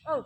Qhov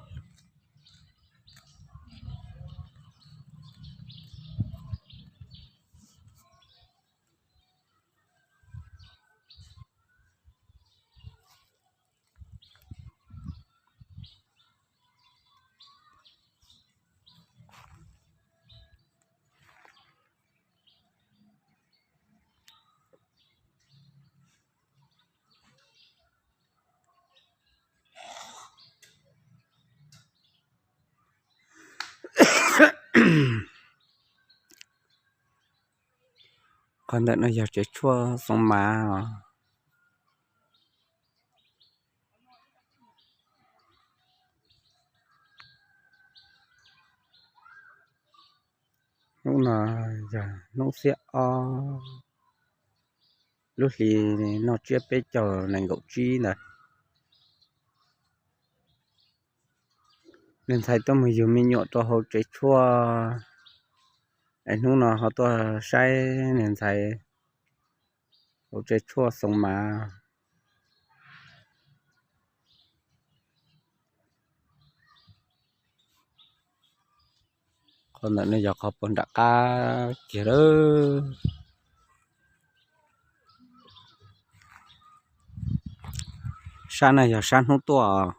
ntawm no yog tsev tshuaj Xoo Mav os. Hnub no yog hnub xiab ob lub hlis noj tsiab peb caug nees nkaum tsib ntawd. Niag ntxhais tuaj mus yug me nyuam rau hauv tsev tshuaj, es hnub no ho tuaj saib niag ntxhais hauv tsev tshuaj Xoo Mav. Qhov ntawm no yog qhov puag nram qab kiag lawm. Sab no yog sab hnub tuaj.